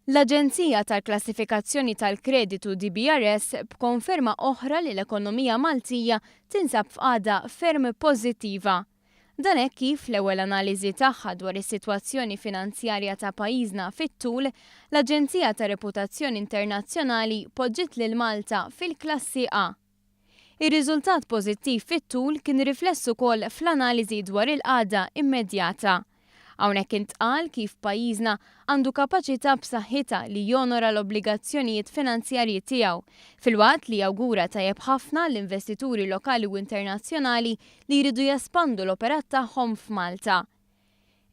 L-aġenzija tal-klassifikazzjoni tal-kreditu DBRS b'konferma oħra li l-ekonomija Maltija tinsab f'qagħda ferm pożittiva. Dan hekk kif l-ewwel analiżi tagħha dwar is-sitwazzjoni finanzjarja ta' pajjiżna fit-tul, l-aġenzija ta' reputazzjoni internazzjonali poġġiet lil Malta fil-klassi A. Ir-riżultat pożittiv fit-tul kien rifless ukoll fl-analiżi dwar il-qagħda immedjata. Hawnhekk intqal kif pajjiżna għandu kapaċità b'saħħitha li jonora l-obbligazzjonijiet finanzjarji tiegħu, filwaqt li jawgura tajjeb ħafna għall-investituri lokali u internazzjonali li jridu jespandu l-operat tagħhom f'Malta.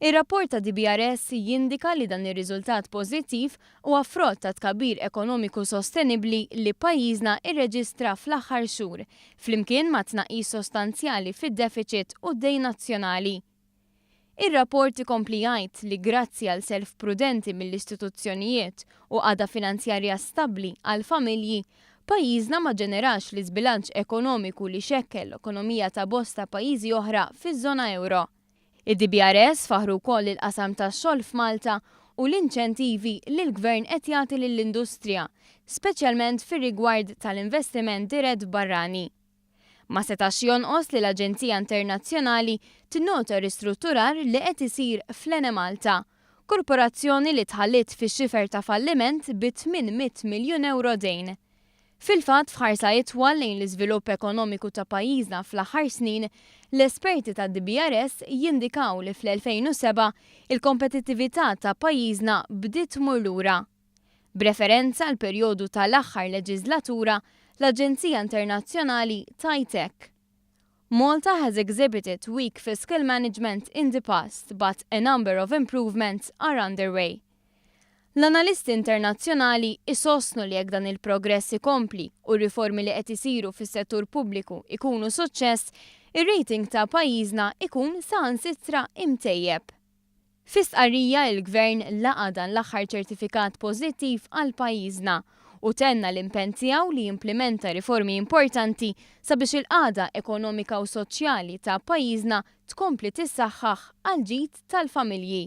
Ir-rapport ta' DBRS jindika li dan ir-riżultat pożittiv huwa frott ta' tkabbir ekonomiku sostenibbli li pajjiżna rreġistra fl-aħħar xhur, flimkien ma' tnaqqis sostanzjali fid-defiċit u d-dejn nazzjonali. Ir-rapport ikompli jgħid li grazzi għal self prudenti mill-istituzzjonijiet u qagħda finanzjarja stabbli għall-familji, pajjiżna ma ġenerax l-iżbilanċ ekonomiku li xekkel l-ekonomija ta' bosta pajjiżi oħra fiż-żona ewro. Id-DBRS faħħru wkoll il-qasam tax-xogħol f'Malta u l-inċentivi li l-Gvern qed jagħti lill-industrija, speċjalment fir-rigward tal-investiment dirett barrani. Ma setax jonqos li l-Aġenzija Internazzjonali tinnota ristrutturar li qed isir fl-Enemalta, korporazzjoni li tħalliet fix-xifer ta' falliment bi 800 miljun ewro dejn. Fil-fatt, f'ħarsa itwal lejn l-iżvilupp ekonomiku ta' pajjiżna fl-aħħar snin, l-esperti tad-DBRS jindikaw li fl-2007 il-kompetittività ta' pajjiżna bdiet tmur lura. B'referenza għal perjodu tal-aħħar leġislatura, l-Aġenzija Internazzjonali tgħid hekk. Malta has exhibited weak fiscal management in the past, but a number of improvements are underway. L-analisti internazzjonali isostnu li jekk dan il-progress ikompli u riformi li qed isiru fis-settur pubbliku ikunu suċċess, ir-rating ta' pajjiżna ikun saħansitra imtejjeb. Fi stqarrija il-Gvern laqa dan l-aħħar ċertifikat pożittiv għal pajjiżna u tenna l-impenn tiegħu li jimplementa riformi importanti sabiex il-qagħda ekonomika u soċjali ta' pajjiżna tkompli tissaħħaħ għal ġid tal-familji.